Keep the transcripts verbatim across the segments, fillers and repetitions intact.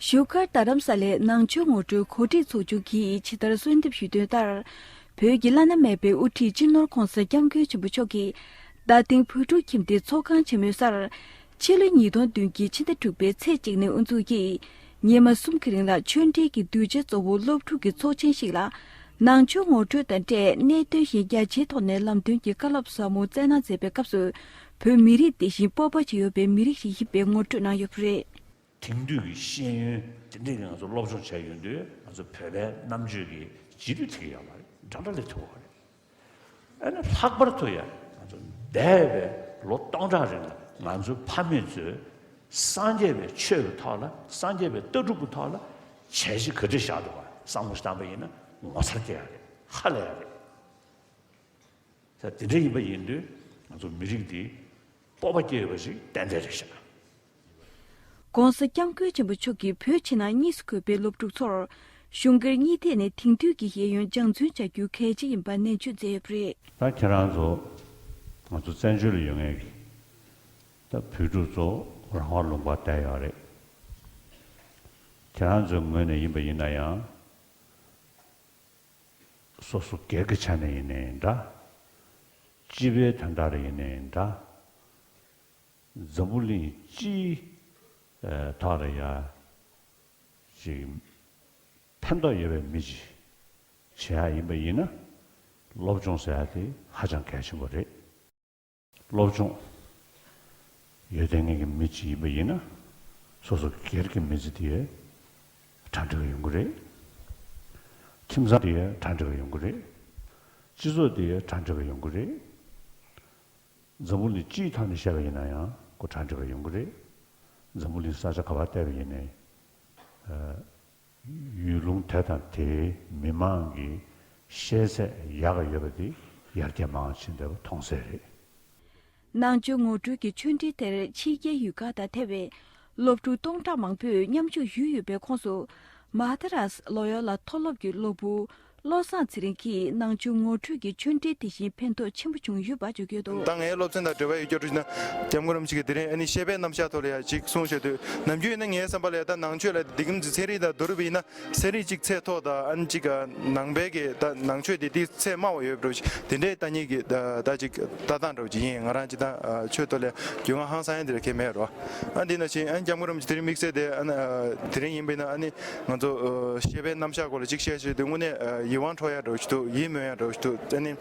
བཞུགས་སྒར་རྡ་རམ་ས་ལའི་ནང་ཆོས་ངོ་སྤྲོད་གོ་སྒྲིག་ཚོགས་ཆུང་གིས་ཇི་ལྟར་གསོལ་འདེབས་ཞུས་དོན་ལྟར། བོད་ཀྱི་བླ་ན་མེད་པའི་དབུ་ཁྲིད་སྤྱི་ནོར་༧གོང་ས་༧སྐྱབས་མགོན་ཆེན་པོ་མཆོག་གིས་རྡ་སྟེང་བོད་ཕྲུག་ཁྱིམ་སྡེའི་ཚོགས་ཁང་ཆེན་མོའི་སར། ཕྱི་ལོ་ཉིས་སྟོང་བདུན་གྱི་ཕྱི་ཟླ་དྲུག་པའི་ཚེས་གཅིག་ནས་དབུ་འཛུགས་ཀྱིས། ཉི་མ་གསུམ་གྱི་རིང་ལ་ཆོས་འབྲེལ་གྱི་གདུལ་བྱ་གཙོ་བོ་སློབ་ཕྲུག་གི་ཚོགས་ཆེན་ཞིག་ལ། ནང་ཆོས་ངོ་སྤྲོད་དང་འབྲེལ་གནད་དོན་གཞན་རྒྱ་ཆེའི་ཐོག་ནས་ལམ་སྟོན་གྱི་བཀའ་སློབ་ཟབ་མོ་སྩལ་གནང་མཛད་པའི་སྐབས་སུ། བོད་མི་རིགས་དེ་བཞིན་སྤོབས་པ་ཅན་ཡོད་པའི་མི་རིགས་ཤིག་ཡིན་པའི་ངོ་སྤྲོད་གནང་ཡོད་པ་རེད། དེང་དུས་ཀྱི་ཤེས་ཡོན་དེ་འདྲས་ཀྱི་ང་ཚོ་སློབ་སྦྱོང་བྱས་ཡོང་དུས། ང་ཚོ་བོད་པའི་རྣམ་དཔྱོད་ཀྱི་རྗེས་ལུས་ཐེབས་ཀྱི་ཡོད་པ་རེད། འདྲ་འདྲ་སླེབས་ཐུབ་པ་རེད། ཨ་ནི་ལྷག་པར་དུ་ཡང་ང་ཚོ་འདས་པའི་ལོ་སྟོང་ཕྲག་རིང་ལ་ང་ཚོའི་ཕ་མེས་ཚོས་སངས་རྒྱས་པའི་ཆོས་ཀྱི་ཐོག་ལ། སངས་རྒྱས་པའི་ལྟ་གྲུབ་ཀྱི་ཐོག་ལ་བྱས་རྗེས་ག་འདྲ་བཞག་འདུག་ག་བསམ་བློ་ཞིག་བཏང་པ་ཡིན་ན། ངོ་མཚར་སྐྱེ་ཡ་རེད། ཧ་ལས་ཡ་རེད། ད་དེ་འདྲ་ཡིན་པ་ཡིན་དུས་ང་ཚོ་མི་རིགས་འདི་སྤོབས་པ་སྐྱེ་ཡོད་པ་ཞིག་ཏན་ཏན་རེད་ཤག། ༸གོང་ས་༸སྐྱབས་མགོན་ཆེན་པོ་མཆོག་གིས་བོད་ཕྱི་ནང་གཉིས་སུ་འཁོད་པའི་སློབ་ཕྲུག་ཚོར་གཞུང་སྒེར་གཉིས་ཐད་ནས་དེང་དུས་ཀྱི་ཤེས་ཡོན་སྦྱང་བརྩོན་བྱ་རྒྱུ་གལ་ཆེ་ཡིན་པ་ནན་བརྗོད་མཛད་ཡོད་པ་རེད། ད་ཁྱེད་རང་ཚོ་ང་ཚོ་བཙན་བྱོལ་ལ་ཡོད་མཁན་གྱི་ད་བོད་ཕྲུག་ཚོ་རང་དབང་ལུང་པར་བསྡད་ཡོད་རེད། ཁྱེད་རང་ཚོའི་ངོས་ནས་ཡིན་པ་ཡིན་ན་ཡང་། སོ་སོ་སྒེར་གྱི་ཆ་ནས་ཡིན་ནའི་འདྲ། སྤྱི་པའི་དོན་དག་ལ་ཡིན་ནའི་འདྲ། འཛམ་བུ་གླིང་སྤྱིའི་ཐོག་ལ་ཡ་ཅིག་ཕན་ཐོགས་ཡོད་པའི་མི་ཅིག་བྱེད་ཡ་ཡིན་པ་ཡིན་ན། སློབ་སྦྱོང་ཟེར་ཡ་དེ་ཧ་ཅང་གལ་ཆེན་པོ་རེད། སློབ་སྦྱོང་ཡོད་བསྡད་མཁན་གྱི་མི་གཅིག་ཡིན་པ་ཡིན་ན། སོ་སོ་སྒེར་གྱི་མི་ཚེ་དེ་གྲ་སྒྲིག་ཡོང་གི་རེད། ཁྱིམ་ཚང་དེ་གྲ་སྒྲིག་ཡོང་གི་རེད། སྤྱི་ཚོགས་དེ་གྲ་སྒྲིག་ཡོང་གི་རེད། འཛམ་བུ་གླིང་སྤྱིའི་ཐོག་ནས་བཤད་པ་ཡིན་ན་ཡང་ཁོ་གྲ་སྒྲིག་ཡོང་གི་རེད། འཛམ་བུ་གླིང་ས་ཆ་ག་པར་བལྟས་པ་ཡིན་ནའི། ཡུལ་ལུང་དེ་དང་དེའི་མི་མང་གི་ཤེས་ཚད་ཡག་ག་ཡོད་པ་དེ་ཡར་རྒྱས་མང་ཕྱིན་བསྡད་པ་མཐོང་གསལ་རེད། ནང་ཆོས་ངོ་སྤྲོད་ཀྱི་ཆོས་འབྲེལ་དེར་ཕྱི་རྒྱལ་ཡུལ་ཁག་དང་ཐེ་བའི་སློབ་ཕྲུག་སྟོང་ཕྲག་མང་པོས་མཉམ་ཞུགས་ཞུས་ཡོད་པའི་ཁོངས་སུ། མ་ཧ་ར་ལོ་ཡོ་ལ་མཐོ་སློབ་ཀྱི་སློབ་བུ་བློ་བཟང་ཚེ་རིང་གིས་ནང་ཆོས་ངོ་སྤྲོད་ཀྱི་ཆོས་འབྲེལ་དེ་བཞིན་ཕན་ཐོགས་ཆེན་པོ་བྱུང་ཡོད་པ་བརྗོད་ཀྱི་འདུག། ད་ངའི་སློབ་ཚན་དང་འབྲེལ་བ་ཡོད་རྒྱུ་ཞིག་ན། སྐྱབས་མགོན་རིན་པོ་ཆེ་གིས་དེ་རིང་ཨ་ནི་བཤད་པའི་རྣམ་གཞག་ཐོག་ལ་ཡ་ཅིག་གསུངས་བཞག་དུས། ནམ་རྒྱུན་ཡིན་ན་ངའི་བསམ་པ་ལ་ཡ་ད་ནང་ཆོས་ལ་འདི་གམ་ཚན་རིག་དང་བསྡུར་བ་ཡིན་ན། ཚན་རིག་ཅིག་ཚད་མཐོ་དང་། ཨ་ནི་ཅིག་ནང་པའི་གི་ད་ནང་ཆོས་དེ་དེ་ཚད་དམའ་བ་ཡོད་འགྲོ་ཞིག། དེ་འདྲའི་ལྟ་ཉིད་ཀྱི་ད་ད་ཅིག་ལྟ་སྟངས་འདྲ་བོ་ཅིག་ཡིན། ང་རང་ཅིག་ད་ཆོས་ཐོག་ལ་རྒྱུས་མངའ་ཧང་སང་ཡ་དེ་ར་གལ་མེད་རོ། ཨ་འདི་ན་ཞིག་ཨ་ནི་སྐྱབས་མགོན་རིན་པོ་ཆེ་དེ་རིང་དམིགས་བསལ་དེ་ཨ་ནི་དེ་རིང་ཡིན་པས་ན། ཨ་ནི་ང་ཚོ་བཤད་པའི་རྣམ་གཞག་སྐོར་ལ་ཅིག་བཤད་བཤད་དུས་དངོས་གནས་ཡིད་དབང་འཕྲོག་ཡ་འདྲ་བོ་ཞིག་འདུག། ཡིད་སྨོན་ཡ་འདྲ་བོ་ཞིག་འདུག། ཨ་ནི།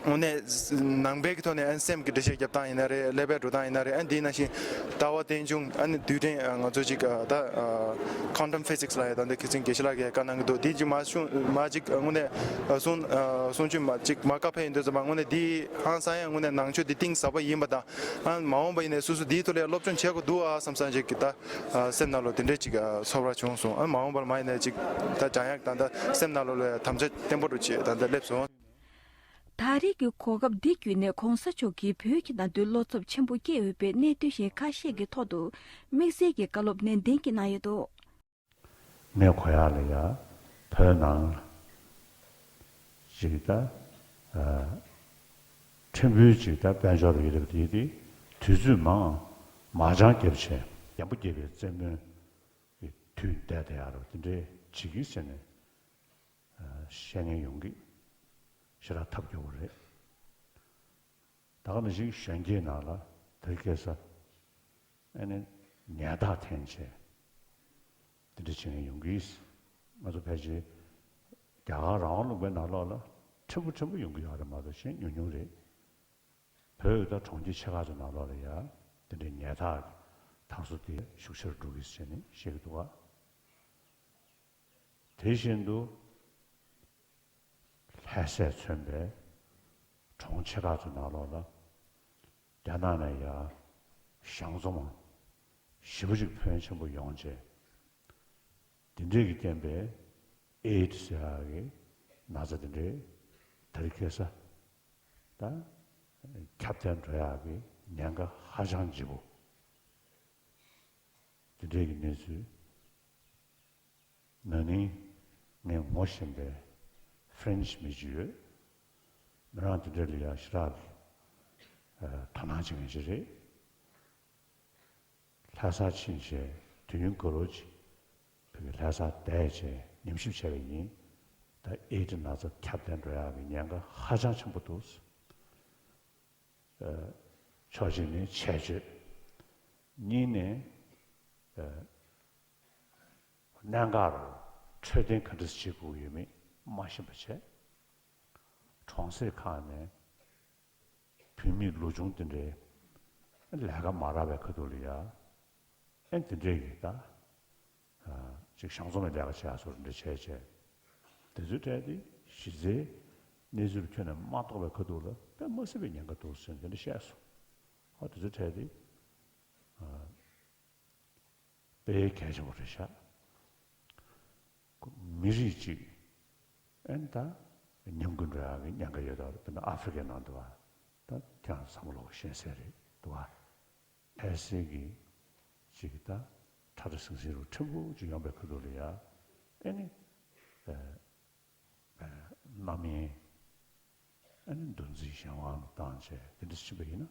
དངོས་གནས་ནང་པའི་གི་ཐོག་ནས་ཨ་ནི་སེམས་ཀྱི་འགྲེལ་བཤད་རྒྱབ་སྟངས་ཡིན་ན་རེད། ཀླད་པའི་འགྲོ་སྟངས་ཡིན་ན་རེད། ཨ་ནི་དེ་ནང་བཞིན་ལྟ་བ་རྟེན་འབྱུང་། ཨ་ནི་རྡུལ་ཕྲན། ཨ་ང་ཚོ་ཅིག་ཨ་ད་ཨ་quantum physics ལ་ཡ་ད་འདི་ཁི་ཚིག་དགེ་བཤེས་ལགས་ཀྱིས་བཀའ་གནང་གི་འདུག། དེ་ཅིག་མ་གསུང་མ་ཅིག་དངོས་གནས་ཨ་གསུང་ཨ་གསུང་ཆོས་མ་ཅིག་མ་བཀའ་ཕེབས་ཡིན་དུས་ཙམ་པ་དངོས་གནས་འདི་ཧང་སང་ཡ་དངོས་གནས་ནང་ཆོས་འདི་གཏིང་ཟབ་པ་ཡིན་པ་དང་། ཨ་མ་འོངས་པ་ཡིན་ནའི་སོ་སོ་འདིའི་ཐོག་ལ་ཡ་སློབ་སྦྱོང་བྱེད་དགོས་འདུག་ཨ་བསམ་བསམ་ཅིག་གི་ད་ཨ་སེམས་ནང་ལོགས་དེ་འདྲས་ཅིག་ཨ་ཚོར་བ་བྱུང་སོང་། ཨ་མ་འོངས་པར་མ་ཡིན་ནའི་ཅིག་ད་སྦྱང་ཡག་ད་ད་སེམས་ནང་ལོགས་ལ་ཡ་དམ་བཅའ་བརྟན་པོ་འདྲ་ཅིག་ད་ད་སླེབས་སོང་། ད་རེས་ཀྱི་གོ་སྐབས་འདི་བརྒྱུད་ནས་༸གོང་ས་མཆོག་གིས་བོད་ཀྱི་ནང་དོན་བློ་འཚབ་ཆེན་པོ་སྐྱེས་ཡོད་པའི་གནད་དོན་གཞན་ཁ་ཤས་ཀྱི་ཐོག་ཏུ་དམིགས་བསལ་གྱི་བཀའ་སློབ་ནན་ཏན་གྱིས་གནང་ཡོད་འདུག། ངས་གོ་ཡག་ལ་ཡ་བོད་ནང་ལ་ཅིག་ད་ཨ་ཕྲན་བུ་ཅིག་ད་དཔལ་འབྱོར་ཡོད་རེད་པ། དེ་དེ་དུས་ཚོད་མང་མ་འགྱངས་རྒྱབ་བྱས། རྒྱལ་པོ་རྒྱལ་བའི་བཙན་པོའི་དུས་བསྡད་བསྡད་ཡག་རེད་པ། དེ་འདྲའི་བྱེད་ཀྱི་ཟེར་ནས་ཨ་བཤད་མཁན་ཡོང་གི། ཞེ་དྲག་ཐབས་སྐྱོ་པོ་རེད། ད་ག་ནང་བཞིན་གཞོན་སྐྱེས་ནང་ལ་དེ་རིང་ཁ་སང་ཨ་ནི་ཉལ་ཐག་འཐེན་བྱས་དེ་འདྲ་བྱེད་མཁན་ཡོང་གི། ང་ཚོ་ཕལ་ཆེར་རྒྱ་གར་རང་དབང་ལུང་པའི་ནང་ལོགས་ལ་ཕྲན་བུ་ཕྲན་བུ་ཡོང་གི་ཡོད་རེད་མ་གཏོགས་གཞན་ཉུང་ཉུང་རེད། བོད་དང་གྲོང་ཁྱེར་ཆེ་ཁག་ཚོའི་ནང་ལོགས་ལ་ཡ་དེ་འདྲའི་ཉལ་ཐག་གི་དར་སྲོལ་དེ་ཤུགས་ཆེ་རུ་འགྲོ་གི་ཟེར་ནས་བཤད་ཀྱི་འདུག་ག། དེ་བཞིན་དུ་ལྷ་སས་མཚོན་པའི་གྲོང་ཆེ་ཁག་ཚོའི་ནང་ལོགས་ལ་རྒྱ་ནག་ནས་ཡར་གཞང་འཛོམས་ཞེ་པོ་ཅིག་ཕོན་ཆེན་པོ་ཡོང་བྱས། དེ་འདྲས་ཀྱི་རྐྱེན་པས་ཨེ་ཌི་ཟེར་ཡག་གི་ན་ཚ་དེ་འདྲས་དེ་རིང་ཁ་སང་ད་ཁྱབ་གདལ་འགྲོ་ཡག་གི་ཉེན་ཁ་ཧ་ཅང་ལྗིད་པོ། དེ་འདྲས་ཀྱི་གནས་ཚུལ། ན་ནིང་ངས་ངོ་ཤེས་པའི་ཧྥ་རན་སི་མི་ཅིག་ཡོད། མི་རང་དེ་འདྲ་ལ་ཡ་ཞེ་དྲག་ཨ་དོ་སྣང་བྱེད་མཁན་ཅིག་རེད། ལྷ་སར་ཕྱིན་བྱས་ དུས་ཡུན་རྒོད་རོ་ཅིག་བོད་ཀྱི་ལྷ་སར་བསྡད་བྱས་ཉམས་ཞིབ་བྱས་པ་ཡིན། ད་ཨེ་ཌི་ན་ཚ་ཁྱབ་གདལ་འགྲོ་ཡག་གི་ཉེན་ཁ་ཧ་ཅང་ཆེན་པོ་འདུག་ཕྱོགས་གཅིག་ནས་ཆད་གཅོད། གཉིས་ནས་གནད་འགག་རུ་འཕྲོད་བསྟེན་ག་འདྲ་བྱེད་དགོས་ཡོད་མེད་མ་ཤེས་པ་བྱས། གྲོང་གསེབ་ཁག་ནས་བུད་མེད་ལོ་ཆུང་དེ་འདྲའི་ལས་ཀ་མ་རག་པའི་ཁ་ཐུག་ལ་ཡ། ཨེ་དེ་འདྲའི་གི་ད། ཅིག་གཞང་འཛོམས་ཀྱི་ལས་ཀ་བྱེད་ཡག་སོགས་འདྲ་བྱས་བྱས། དེ་ཚོའི་གྲས་དེ་གཞི་རྩའི་གནས་ཚུལ་ཁྱོན་ནས་མ་རྟོགས་པའི་ཁ་ཐུག་ལ་དཔེ་མ་སྲིད་པའི་ཉེན་ཁ་འདུག་ཟེར་ནས་དེ་འདྲ་བཤད་སོང་། ཨ་དེ་ཚོའི་གྲས་དེ་དཔེ་གལ་ཆེན་པོ་རེད་ཤག་མི་རིགས་གཅིག་ཨན་ད་ཉམས་རྒུད་འགྲོ་ཡག་གི་ཉེན་ཁ་ཡོད་དོ། དཔེར་ན་ཨ་ཧྥེ་རི་ཀའི་ནང་དུ་བ་ད་ཁྱེད་རང་བསམ་བློ་ཤེས་གསལ་རེད་འདུག་བ། ལྷ་སའི་གི་ཅིག་ད་ཁྲ་ཁྲ་ཟིང་ཟིང་རུ་ཕྲན་བུ་ཅིག་ཡོང་པའི་ཁ་ཐུག་ལ་ཡ། ཨེ་ནི་རྣམ་གཡེང་། ཨེ་ནི་འདུ་འཛི་གཞན་དབང་བཏང་བྱས་དེ་འདྲ་ཕྱིན་པ་ཡིན་ན་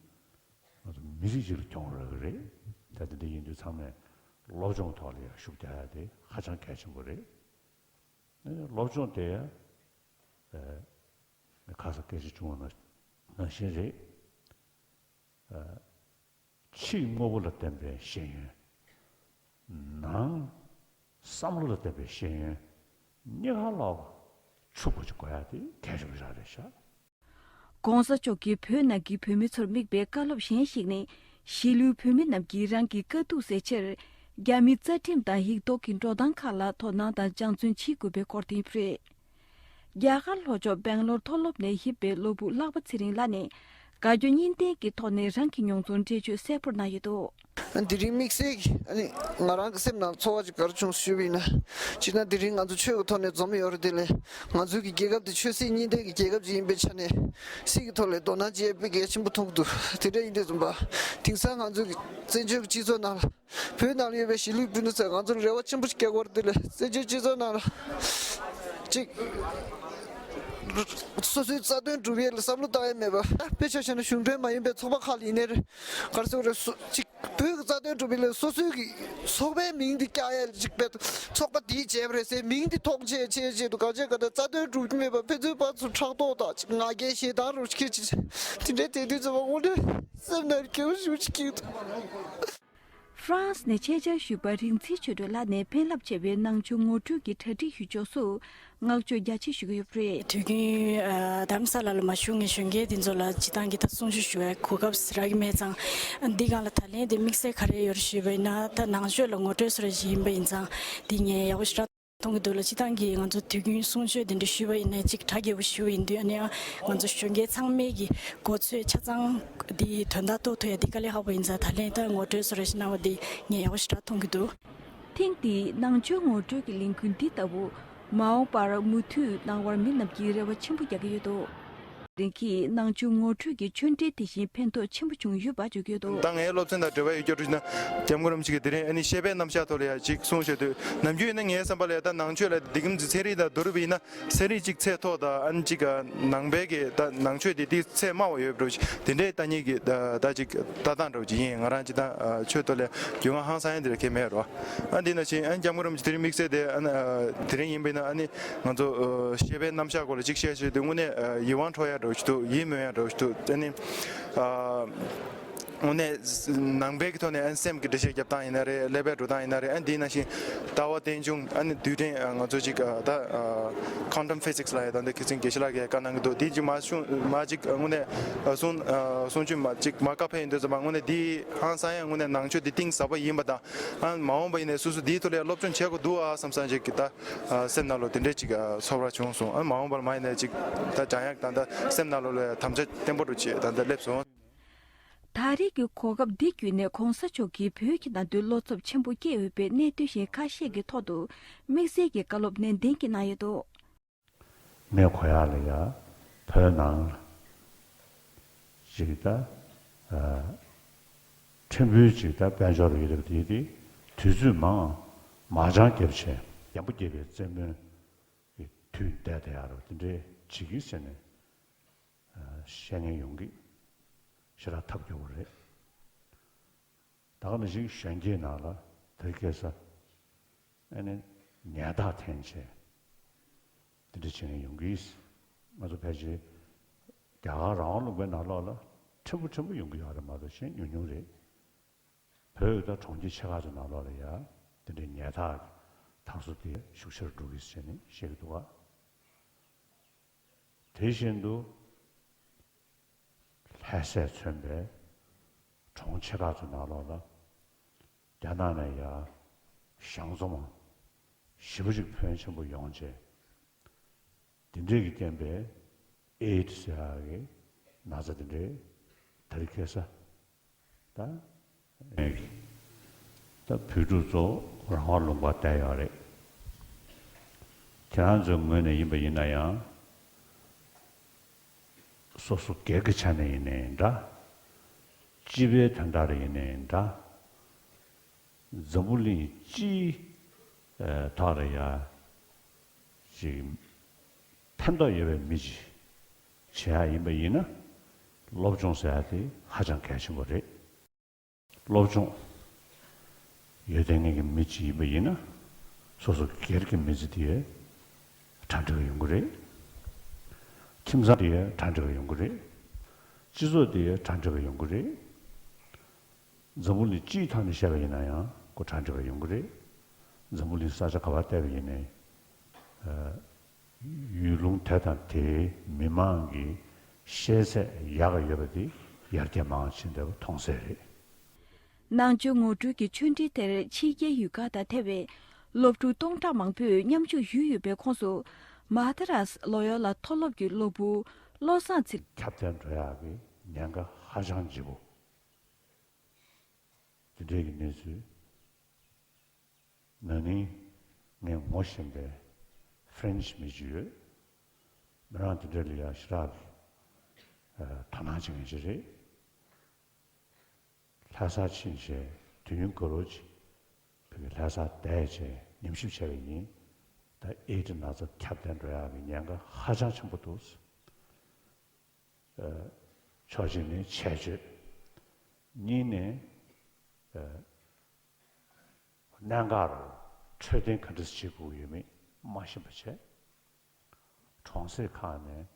ང་ཚོ་མི་རིགས་ཅིག་ལ་གྱོང་རག་གི་རེད། ད་དེ་འདྲ་ཡིན་དུས་ཚང་མས་སློབ་སྦྱོང་ཐོག་ལ་ཡ་ཤུགས་རྒྱག་ཡ་དེ་ཧ་ཅང་གལ་ཆེན་པོ་རེད། ཨེ་ནི་སློབ་སྦྱོང་དེ་ཡ་ཨེ་ཁ་སང་སྐད་ཆ་བྱུང་བ་ནང་བཞིན་རེད། ཕྱིའི་དངོས་པོ་ལ་བརྟེན་པའི་ཤེས་ཡོན། ནང་བསམ་བློ་ལ་བརྟེན་པའི་ཤེས་ཡོན་གཉིས་ཀ་ལ་ཕྱུག་པོ་ཅིག་དགོས་ཡ་དེ་གལ་ཆེན་པོ་ཞིག་རེད་ཤག་གོང་ས་མཆོག་གིས་བོད་ནང་གི་བོད་མི་ཚོར་དམིགས་པའི་བཀའ་སློབ་གཞན་ཞིག་ནི། གཞིས་ལུས་བོད་མི་རྣམས་ཀྱིས་རང་གི་དཀའ་སྡུག་སེལ་ཕྱིར། རྒྱ་མིའི་རྩ་ཁྲིམས་དང་ཡིག་ཐོག་གི་འགྲོ་སྟངས་ཁག་ལ་དོ་སྣང་དང་སྦྱང་བརྩོན་བྱེད་དགོས་པའི་སྐོར་དེ་རེད། རྒྱ་གར་ལྷོ་ཕྱོགས་སྦེང་ལོར་མཐོ་སློབ་ནས་ཡིན་པའི་སློབ་ཕྲུག་ལྷག་པ་ཚེ་རིང་ལགས་ནས་དགའ་སྐྱོ་གཉིས་ལྡན་གྱི་ཐོག་ནས་རང་གི་མྱོང་ཚོར་འགྲེལ་བརྗོད་གསལ་པོར་གནང་ཡོད་འདུག་དེ་རིང་དམིགས་བསལ་གྱི་ཨ་ནི་ང་རང་གི་སེམས་ནང་ཚོར་བ་ཅིག་ག་རེ་བྱུང་ཞུས་པ་ཡིན་ན། སྤྱིར་ན་དེ་རིང་ང་ཚོ་ཆོས་ཀྱི་ཐོག་ནས་འཛོམས་ཡོད་རེད། དེ་ལས་ང་ཚོའི་གི་རྒྱལ་ཁབ་དེ་ཆོས་སྲིད་གཉིས་ལྡན་གྱི་རྒྱལ་ཁབ་ཅིག་ཡིན་པའི་ཆ་ནས་སྲིད་ཀྱི་ཐོག་ལ་དོ་སྣང་བྱེད་དཔེ་གལ་ཆེན་པོ་མཐོང་གི་འདུག་དེ་འདྲ་ཡིན་དུས་ཙམ་པ་དེང་སང་ང་ཚོའི་གི་བཙན་བྱོལ་གྱི་སྤྱི་ཚོགས་ནང་ལ། བོད་ནང་ལ་ཡོད་པའི་གཞིས་ལུས་སྤུན་ཟླ་ཚོས་ང་ཚོར་རེ་བ་ཆེན་པོ་ཞིག་བསྐྱེད་ཀྱི་ཡོད་རེད། དེ་ལས་བཙན་བྱོལ་སྤྱི་ཚོགས་ནང་ལ་ཅིག་སོ་སོའི་རྩ་དོན་སྒྲུབ་ཡས་ལ་བསམ་བློ་བཏང་ཡས་མེད་པ། དཔེ་ཆ་བཞག་ན་གཞུང་འབྲེལ་མ་ཡིན་པའི་ཚོགས་པ་ཁག་ལ་ཡིན་ནའི་རེད། ག་རེ་ཟེར་དགོས་རེད། སོ་ཅིག་བོད་ཀྱི་རྩ་དོན་སྒྲུབ་ཡས་ལ་སོ་སོའི་གི་ཚོགས་པའི་མིང་དེ་བཀྱག་ཡས་ལ་ཅིག་དཔེ་ཚོགས་པ་དེས་བྱས་པ་རེད་ཟེར་མིང་དེ་ཐོགས་བྱས་བྱས་བྱས་འདུག་གང་བྱས་ག་ད་རྩ་དོན་སྒྲུབ་ཀྱི་མེད་པ། ཕན་ཚུན་བར་དུ་ཕྲག་དོག་དང་ཅིག་ང་རྒྱལ་ཞེ་སྡང་རུ་ཁྱེར་ཅིག་དེ་འདྲའི་དེ་དུས་ཚོ་བ་དངོས་གནས་སེམས་ནང་སྐྱོ་ཤུགས་ཅིག་སྐྱེས་འདུག་ཧྥ་རན་སི་ནས་ཆེད་བཅར་ཞུས་པ་རིག་འཛིན་ཆོས་སྒྲོན་ལགས་ནས་ཕན་རླབས་ཆེ་བའི་ནང་ཆོས་ངོ་སྤྲོད་ཀྱི་གྲ་སྒྲིག་ཞུ་ཕྱོགས་སུ་བསྔགས་བརྗོད་རྒྱ་ཆེ་ཞུ་གི་ཡོད་པ་རེད། དུས་རྒྱུན་ཨ་རྡ་རམ་ས་ལ་ལ་མ་བཞུགས་མཁན་གཞོན་སྐྱེས་འདི་ཚོ་ལ་སྤྱིར་བཏང་གི་ད་གསུང་ཆོས་ཞུ་བའི་གོ་སྐབས་རག་གི་མེད་ཙང་། འདི་སྒང་ལ་ད་ལན་དེ་དམིགས་བསལ་ག་རེ་ཡོད་རེད་ཞུས་པ་ཡིན་ན། ད་ནང་ཆོས་ལ་ངོ་སྤྲོད་བཟོ་འདྲ་ཞིག་ཡིན་པ་ཡིན་ཙང་འདི་ངས་ཡག་པོ་ཞེ་དྲག་མཐོང་གི་འདུག་ལ། སྤྱིར་བཏང་གི་ང་ཚོ་དུས་རྒྱུན་གསུང་ཆོས་དེ་འདྲ་ཞུས་པ་ཡིན་ན་ཅིག་གྲ་རྒྱས་པོ་ཞུས་པ་ཡིན་དུས། ཨ་ནི་ང་ཚོ་གཞོན་སྐྱེས་ཚང་མས་ཀྱི་གོ་ཚོད་ཆ་ཚང་འདི་དོན་དག་རྟོགས་ཐུབ་ཡ་འདི་དཀའ་ལས་ཁག་པོ་ཡིན་ཙང་། ད་ལན་ད་ངོ་སྤྲོད་བཟོ་འདྲ་ཞིག་གནང་བ་འདི་ངས་ཡག་པོ་ཞེ་དྲག་མཐོང་གི་འདུག་ཐེངས་འདིའི་ནང་ཆོས་ངོ་སྤྲོད་ཀྱི་ལས་འགུལ་འདི་ལྟ་བུ་མ་འོངས་པར་མུ་མཐུད་གནང་བར་མི་རྣམས་ཀྱིས་རེ་བ་ཆེན་པོ་རྒྱག་གི་ཡོད་འདུག་དེང་གི་ནང་ཆོས་ངོ་སྤྲོད་ཀྱི་ཆོས་འབྲེལ་དེ་བཞིན་ཕན་ཐོགས་ཆེན་པོ་བྱུང་ཡོད་པ་བརྗོད་ཀྱི་ཡོད་འདུག་ད་ངའི་སློབ་ཚན་དང་འབྲེལ་བ་ཡོད་རྒྱུ་ཞུ་ན། སྐྱབས་མགོན་རིན་པོ་ཆེ་གིས་དེ་རིང་ཨ་ནི་ཤེས་པའི་རྣམ་གཞག་ཐོག་ལ་ཡ་ཅིག་གསུངས་བཞག་དུས། ནམ་རྒྱུན་ཡིན་ན་ངའི་བསམ་པ་ལ་ཡ་ད་ནང་ཆོས་ལ་འདི་གམ་གྱི་ཚན་རིག་དང་མདོ་རིག་པ་ཡིན་ན་ཚན་རིག་ཅིག་ཚད་མཐོ་དང་། ཨ་ནི་ཅིག་ནང་པའི་གི་ད་ནང་ཆོས་དེ་དེ་ཚད་དམའ་བ་ཡོད་འགྲོ། དེ་འདྲའི་ལྟ་ཉིད་ཀྱི་ད་ད་ཅིག་ལྟ་སྟངས་འདྲ་བོ་ཅིག་ཡིན། ང་རང་ཅིག་ད་ཆོས་ཐོག་ལ་རྒྱུས་མངའ་ཧང་སང་ཡ་འདི་ར་གལ་མེད་རོ། ཨ་འདི་ན་ཕྱིན་ཨ་ནི་སྐྱབས་མགོན་རིན་པོ་ཆེ་དེ་རིང་དམིགས་བསལ་དེ་ཨ་ནི་དེ་རིང་ཡིན་པ་ཡིན་ན་ཨ་ནི་ང་ཚོ་ཤེས་པའི་རྣམ་གཞག་སྐོར་ལ་ཅིག་བཤད་བཤད་དུས་དངོས་གནས་ཡིད་དབང་འཕྲོག་ཡ་འདྲ་བོ་ཞིག་འདུག་ཡིད་སྨོན་ཡ་འདྲ་བོ་ཞིག་འདུག་ཨ་ནི། དངོས་གནས་ནང་པའི་གི་ཐོག་ནས་ཨ་ནི་སེམས་ཀྱི་འགྲེལ་བཤད་རྒྱབ་སྟངས་ཡིན་ན་རེད། ཀླད་པའི་འགྲོ་སྟངས་ཡིན་ན་རེད། ཨ་ནི་འདི་ནང་བཞིན་ལྟ་བ་རྟེན་འབྱུང་། ཨ་ནི་རྡུལ་ཕྲན། ང་ཚོ་ཅིག་ད་quantum physics་ལ་ཡ་ད་འདི་ཁ་སང་དགེ་བཤེས་ལགས་ཀྱིས་བཀའ་གནང་གི་འདུག་འདི་ཅིག་མ་གསུང་མ་ཅིག་དངོས་གནས་གསུང་གསུང་ཆོས་མ་ཅིག་མ་བཀའ་ཕེབས་ཡིན་དུས་ཙམ་པ་དངོས་གནས་འདི་ཧང་སང་ཡ། དངོས་གནས་ནང་ཆོས་འདི་གཏིང་ཟབ་པ་ཡིན་པ་དང་། ཨ་མ་འོངས་པ་ཡིན་ནའི་སོ་སོ་འདིའི་ཐོག་ལ་ཡ་སློབ་སྦྱོང་བྱེད་དགོས་འདུག་ཨ་བསམ་བསམ་ཅིག་གི་ད་སེམས་ནང་ལོགས་དེ་འདྲས་ཅིག་ཚོར་བ་བྱུང་སོང་། ཨ་མ་འོངས་པར་མ་ཡིན་ནའི་ཅིག་ད་སྦྱང་ཡག་ད་ད་སེམས་ནང་ལོགས་ལ་ཡ་དམ་བཅའ་བརྟན་པོ་རུ་བྱས་ད་ད་སླེབས་སོང་། ད་རེས་ཀྱི་གོ་སྐབས་འདི་བརྒྱུད་ནས་གོང་ས་མཆོག་གིས་བོད་ཀྱི་ནང་དོན་བློ་འཚབ་ཆེན་པོ་སྐྱེས་ཡོད་པའི་གནད་དོན་གཞན་ཁ་ཤས་ཀྱི་ཐོག་ཏུ་དམིགས་བསལ་གྱི་བཀའ་སློབ་ནན་ཏན་གྱིས་གནང་ཡོད་འདུག་ངས་གོ་ཡག་ལ་ཡ་བོད་ནང་ཅིག་ད་ཨ་ཕྲན་བུ་ཅིག་ད་དཔལ་འབྱོར་ཡོད་རབས་དེ་དེ་དུས་ཚོད་མང་མ་འགྱངས་རྒྱབ་བྱས་ཡང་པོ་རྒྱས་པའི་རྩེད་མོའི་དུས་འདས་དེ་ཡག་རབས་དེ་འདྲའི་བྱེད་ཀྱི་ཟེར་ནས་བཤད་མཁན་ཡོང་གི་ཞེ་དྲག་ཐབས་སྐྱོ་བོ་རེད། ད་ག་ནང་བཞིན་གཞོན་སྐྱེས་ནང་ལ་ དེ་སྐད་ས་ཨ་ནི་ཉལ་ཐག་འཐེན་བྱས་དེ་འདྲ་བྱེད་མཁན་ཡོང་གི། ང་ཚོ་ཕལ་ཆེར་རྒྱ་གར་རང་དབང་ལུང་པའི་ནང་ལོགས་ལ་ཕྲན་བུ་ཕྲན་བུ་ཡོང་གི་ཡོད་རེད་མ་གཏོགས་གཞན་ཉུང་ཉུང་རེད། བོད་ད་གྲོང་ཁྱེར་ཆེ་ཁག་ཚོ་ནང་ལོགས་ལ་ཡ་དེ་འདྲའི་ཉལ་ཐག་གི་དར་སྲོལ་དེ་ཤུགས་ཆེར་འགྲོ་གི་ཟེར་ནས་བཤད་ཀྱི་འདུག་ག་དེ་བཞིན་དུ་ལྷ་སས་མཚོན་པའི་གྲོང་ཆེ་ཁག་ཚོ་ནང་ལོགས་ལ་རྒྱ་ནག་ནས་ཡ་གཞང་འཛོམས་ཞེ་པོ་ཅིག་ཕོན་ཆེན་པོ་ཡོང་བྱས། དེ་འདྲས་ཀྱི་རྐྱེན་པས་ཨེ་ཌི་ཟེར་ཡག་གི་ན་ཚ་དེ་འདྲས་དར་ཁྱབ་ས་ད། ད་བོད་ཕྲུག་ཚོ་རང་དབང་ལུང་པར་བསྡད་ཡོད་རེད། ཁྱེད་རང་ཚོའི་ངོས་ནས་ཡིན་པ་ཡིན་ན་ཡང་། སོ་སོ་སྒེར་གྱི་ཆ་ནས་ཡིན་ནའི་འདྲ། སྤྱི་པའི་དོན་དག་ལ་ཡིན་ནའི་འདྲ། འཛམ་བུ་གླིང་སྤྱིའི་ཐོག་ལ་ཡ་ཅིག་ཕན་ཐོགས་ཡོད་པའི་མི་ཅིག་བྱེད་ཡ་ཡིན་པ་ཡིན་ན། སློབ་སྦྱོང་ཟེར་ཡ་དེ་ཧ་ཅང་གལ་ཆེན་པོ་རེད། སློབ་སྦྱོང་ཡོད་བསྡད་མཁན་གྱི་མི་ཅིག་ཡིན་པ་ཡིན་ན། སོ་སོ་སྒེར་གྱི་མི་ཚེ་དེ་གྲ་སྒྲིག་ཡོང་གི་རེད། ཁྱིམ་ཚང་དེ་གྲ་སྒྲིག་ཡོང་གི་རེད། སྤྱི་ཚོགས་དེ་གྲ་སྒྲིག་ཡོང་གི་རེད། འཛམ་བུ་གླིང་སྤྱིའི་ཐོག་ནས་བཤད་པ་ཡིན་ན་ཡང་ཁོ་གྲ་སྒྲིག་ཡོང་གི་རེད། འཛམ་བུ་གླིང་ས་ཆ་ག་པར་བལྟས་པ་ཡིན་ནའི། ཡུལ་ལུང་དེ་དང་དེའི་མི་མང་གི་ཤེས་ཚད་ཡག་ག་ཡོད་པ་དེ་ཡར་རྒྱས་མང་ཕྱིན་བསྡད་པ་མཐོང་གསལ་རེད། ནང་ཆོས་ངོ་སྤྲོད་ཀྱི་ཆོས་འབྲེལ་དེར་ཕྱི་རྒྱལ་ཡུལ་ཁག་དང་ཐེ་བའི་སློབ་ཕྲུག་སྟོང་ཕྲག་མང་པོས་མཉམ་ཞུགས་ཞུས་ཡོད་པའི་ཁོངས་སུ། མ་ཧ་ད་རཱས་ལོ་ཡོ་ལ་མཐོ་སློབ་ཀྱི་སློབ་བུ་བློ་བཟང་ཚེ། ཁྱབ་གདལ་འགྲོ་ཡག་གི་ཉེན་ཁ་ཧ་ཅང་ལྗིད་པོ། དེ་འདྲའི་གི་གནས་ཚུལ་ན་ནིང་ངས་ངོ་ཤེས་པའི་ཧྥ་རན་ཆི་མི་ཅིག་ཡོད། མི་རང་དེ་འདྲ་ལ་ཡ་ཞེ་དྲག་གི་དོ་སྣང་བྱེད་མཁན་ཅིག་རེད། ལྷ་སར་ཕྱིན་བྱས་དུས་ཡུན་གང་རུང་ཅིག་བོད་ཀྱི་ལྷ་སར་བསྡད་བྱས་ཉམས་ཞིབ་བྱས་པ་ཡིན། ད་ཨེ་ཌི་ན་ཚ་ཁྱབ་གདལ་འགྲོ་ཡག་གི་ཉེན་ཁ་ཧ་ཅང་ཆེན་པོ་འདུག་ཕྱོགས་གཅིག་ནས་ཆད་གཅོད། གཉིས་ནས་གནད་འགག་རུ་འཕྲོད་བསྟེན་ག་འདྲ་བྱེད་དགོས་ཡོད་མེད་མ་ཤེས་པ་བྱས། གྲོང་གསེབ་ཁག་ནས་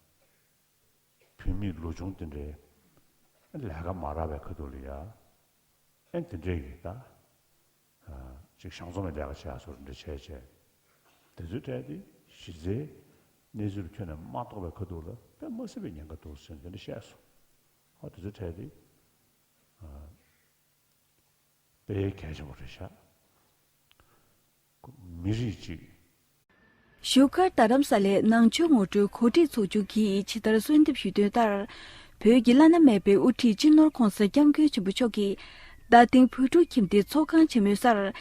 བུད་མེད་ལོ་ཆུང་དེ་འདྲའི་ལས་ཀ་མ་རག་པའི་ཁ་ཐུག་ལ་ཡ། ཨེ་དེ་འདྲའི་གི་ད། ཅིག་གཞང་འཛོམས་ཀྱི་ལས་ཀ་བྱེད་ཡག་བཟོ་འདྲ་བྱས་བྱས། དེ་ཚོའི་གྲས་དེ་གཞི་རྩའི་གནས་ཚུལ་ཁྱོན་ནས་མ་རྟོགས་པའི་ཁ་ཐུག་ལ་དཔེ་མ་སྲིད་པའི་ཉེན་ཁ་འདུག་ཟེར་ནས་དེ་འདྲ་བཤད་སོང་། ཨོ་དེ་ཚོའི་གྲས་དེ་དཔེ་གལ་ཆེན་པོ་རེད་ཤག་མི་རིགས་གཅིག་བཞུགས་སྒར་རྡ་རམ་ས་ལའི་ནང་ཆོས་ངོ་སྤྲོད་གོ་སྒྲིག་ཚོགས་ཆུང་གིས་ཇི་ལྟར་གསོལ་འདེབས་ཞུས་དོན་ལྟར། བོད་ཀྱི་བླ་ན་མེད་པའི་དབུ་ཁྲིད་སྤྱི་ནོར་༧གོང་ས་༧སྐྱབས་མགོན་ཆེན་པོ་མཆོག་གིས་རྡ་སྟེང་བོད་ཕྲུག་ཁྱིམ་སྡེའི་ཚོགས་ཁང་ཆེན་མོའི་སར།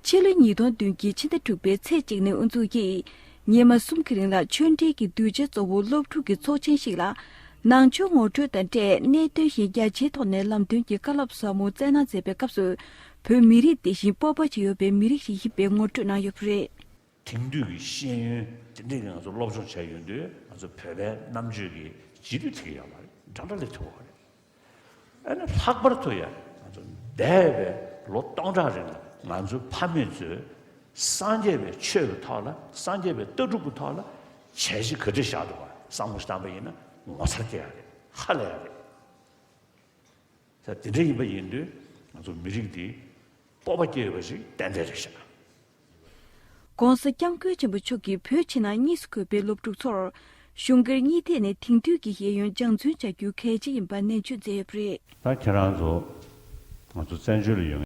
ཕྱི་ལོ་ཉིས་སྟོང་བདུན་གྱི་ཕྱི་ཟླ་དྲུག་པའི་ཚེས་གཅིག་ནས་དབུ་འཛུགས་ཀྱིས། ཉི་མ་གསུམ་གྱི་རིང་ལ་ཆོས་འབྲེལ་གྱི་གདུལ་བྱ་གཙོ་བོ་སློབ་ཕྲུག་གི་ཚོགས་ཆེན་ཞིག་ལ། ནང་ཆོས་ངོ་སྤྲོད་དང་འབྲེལ་གནད་དོན་གཞན་རྒྱ་ཆེའི་ཐོག་ནས་ལམ་སྟོན་གྱི་བཀའ་སློབ་ཟབ་མོ་སྩལ་གནང་མཛད་པའི་སྐབས་སུ། བོད་མི་རིགས་དེ་བཞིན་སྤོབས་པ་བྱེད་འོས་པའི་མི་རིགས་ཤིག་ཡིན་པའི་ངོ་སྤྲོད་གནང་ཡོད་པ་རེད། དེང་དུས་ཀྱི་ཤེས་ཡོན་དེ་འདྲས་ཀྱི་ང་ཚོ་སློབ་སྦྱོང་བྱས་ཡོང་དུས་ང་ཚོ་བོད་པའི་རྣམ་དཔྱོད་ཀྱི་རྗེས་ལུས་ཐེབས་ཀྱི་ཡོད་མ་རེད། འདྲ་འདྲ་ལས་ཐུབ་པ་རེད། ཨ་ནི་ལྷག་པར་དུ་ཡང་ང་ཚོ་འདས་པའི་ལོ་སྟོང་ཕྲག་རིང་ལ་ང་ཚོའི་ཕ་མེས་ཚོས་སངས་རྒྱས་པའི་ཆོས་ཀྱི་ཐོག་ལ་སངས་རྒྱས་པའི་ལྟ་གྲུབ་ཀྱི་ཐོག་ལ་བྱས་རྗེས་ག་འདྲས་བཞག་འདུག་ག་བསམ་བློ་ཞིག་བཏང་པ་ཡིན་ན་ངོ་མཚར་སྐྱེ་ཡ་རེད། ཧ་ལས་ཡ་རེད། ས་དེ་འདྲ་ཡིན་པ་ཡིན་དུས་ང་ཚོ་མི་རིགས་འདི་སྤོབས་པ་སྐྱེ་ཡོད་པ་ཞིག་ཏན་ཏན་རེད་ཤག ༸གོང་ས་༸སྐྱབས་མགོན་ཆེན་པོ་མཆོག་གིས་བོད་ཕྱི་ནང་གཉིས་སུ་འཁོད་པའི་སློབ་ཕྲུག་ཚོར་གཞུང་སྒེར་གཉིས་ཐད་ནས་དེང་དུས་ཀྱི་ཤེས་ཡོན་སྦྱང་བརྩོན་བྱ་རྒྱུ་གལ་ཆེ་ཡིན་པ་ནན་བརྗོད་མཛད་ཡོད་པ་རེད། ད་ཁྱེད་རང་ཚོ་ང་ཚོ་བཙན་བྱོལ་ལ་ཡོད་